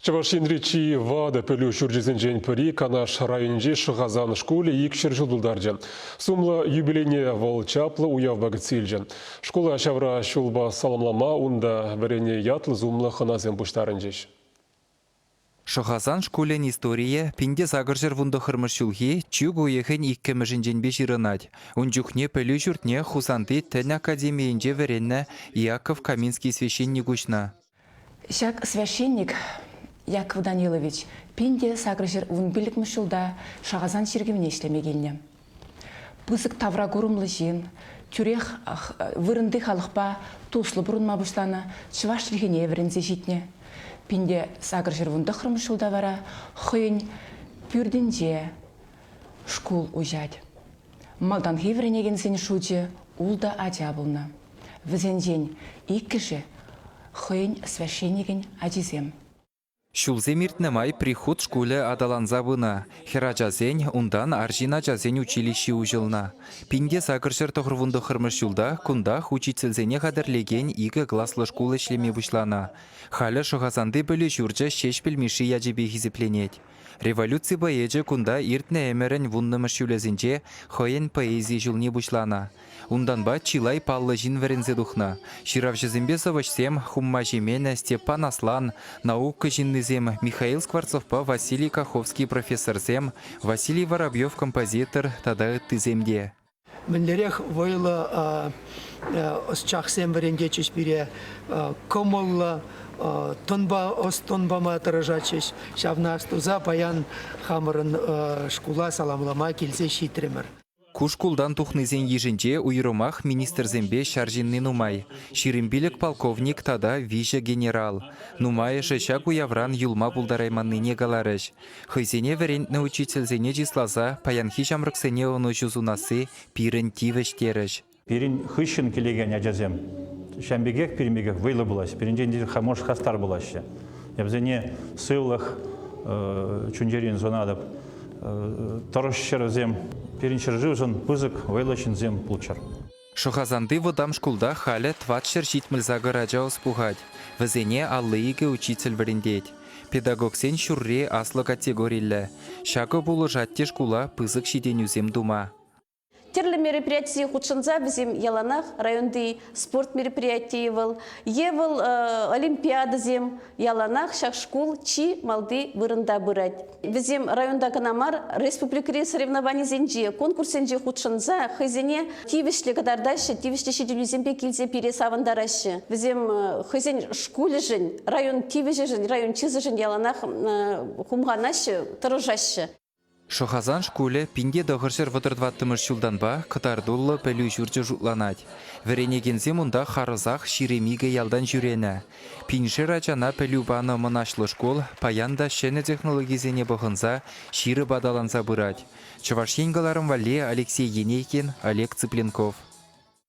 Чӑваш Енри чи ватӑ пӗлӳ ҫурчӗсенчен пӗри Канаш районӗнчи Шӑхасан шкулӗ 200 ҫул тултарчӗ. Сумлӑ юбилейне вӑл чаплӑ уявпа кӗтсе илчӗ. Шкула ҫавра ҫулпа саламлама унта вӗреннӗ ятлӑ-сумлӑ хӑнасем пуҫтарӑнчӗҫ. Шӑхасан шкулӗн историйӗ 1819 ҫулхи чӳк уйӑхӗн иккӗмӗшӗнченпе ҫырӑнать. Ун чухне пӗлӳ ҫуртне Хусанти тӗн академийӗнче вӗреннӗ Иаков Каминский священник уҫнӑ. Ҫак священник Яков Данилович 1815 ҫулта Шӑхасан чиркӗвне ӗҫлеме килнӗ. Пысӑк тавракурӑмлӑ ҫын, тӳрех вырӑнти халӑхпа туслӑ пурӑнма пуҫланӑ, чӑваш чӗлхине вӗренсе ҫитнӗ. 1819 ҫулта вара хӑйӗн пӳртӗнче шкул уҫать. Малтанхи вӗренекенсен шучӗ ултӑ ача пулнӑ. Вӗсенчен иккӗшӗ хӑйӗн священникӗн ачисем. Ҫулсем иртнӗ май прихут шкулӗ аталанса пынӑ. Хӗрачасен, унтан арҫын ачасен училищи уҫӑлнӑ. 1899 ҫулта кунтах учительсене хатӗрлекен икӗ класлӑ шкул ӗҫлеме пуҫланӑ. Халӗ Шӑхасанти пӗлӳ ҫурчӗ Ҫеҫпӗл Мишши ячӗпе хисепленет. Революци поэчӗ кунта иртнӗ ӗмӗрӗн вуннӑмӗш ҫулӗсенче хӑйӗн поэзи ҫулне пуҫланӑ. Унтанпа чылай паллӑ ҫын вӗренсе тухнӑ. Ҫыравҫӑсемпе сӑвӑҫсем Хумма Ҫеменӗ, Степан Аслан, наука ҫыннисем Михаил Скворцовпа Василий Каховский профессорсем, Василий Воробьев композитор тата ыттисем те. Мӗнлерех вӑйлӑ ӑсчахсем вӗрентетчӗҫ пире, кӑмӑллӑ, тӑнпа ӑс-тӑн пама тӑрӑшатчӗҫ. Ҫавна астуса паян хамӑрӑн шкула саламлама килсе ҫитрӗмӗр. Ку шкултан тухнисен йышӗнче уйрӑмах министрсемпе ҫар ҫынни нумай, 25 полковник тата виҫӗ генерал. Нумайӑшӗ ҫак уявран юлма пултарайманнине каларӗҫ. Хӑйсене вӗрентнӗ учительсене чысласа паянхи ҫамрӑксене ӑнӑҫу сунасси пирӗн тивӗҫ терӗҫ. Пирӗн хыҫҫӑн килекен ачасем ҫавӑн пекех пирӗн пекех вӑйлӑ пулаҫҫӗ, пирӗнчен те может хастар пулаҫҫӗ. Вӗсене сывлӑх чун-чӗрен сунатӑп. Тӑрӑшчӑр вӗсем, пирӗн ҫӗршывшӑн пысӑк вӑйлӑ ҫынсем пулччӑр. Шӑхасанти вӑтам шкулта халӗ 478 ача ӑс пухать. Вӗсене 52 учитель вӗрентет. Педагогсен ҫурри аслӑ категориллӗ. Ҫакӑ пулӑшать те шкула пысӑк ҫитӗнӳсем тума. Тӗрлӗ мероприятие хутшӑнса вӗсем яланах районти спорт мероприятийӗ вӑл е вӑл олимпиадӑсем яланах ҫак шкул чи малти вырӑнта пырать. Вӗсем районта кӑна мар, республикӑри соревнованисенче, конкурссенче хутшӑнса хӑйсене тивӗҫлӗ кӑтартаҫҫӗ, тивӗҫлӗ ҫитӗнӳсемпе килсе пире савӑнтараҫҫӗ. Вӗсем хӑйсен шкулӗшӗн, район тивӗҫӗшӗн, район чысӗшӗн яланах хумханаҫҫӗ, тӑрӑшаҫҫӗ. Шӑхасан шкулӗ 1934 ҫултанпа кӑтартуллӑ пӗлӳ ҫурчӗ шутланать. Вӗренекенсем унта харӑсах 22 ялтан ҫӳренӗ. Пиншер ачана пӗлӳ панӑ мӑнаҫлӑ шкул паян та ҫӗнӗ технологисене пӑхӑнса ҫирӗп аталанса пырать. Чӑваш Ен кӑларӑм валли Алексей Енейкин, Олег Цыпленков.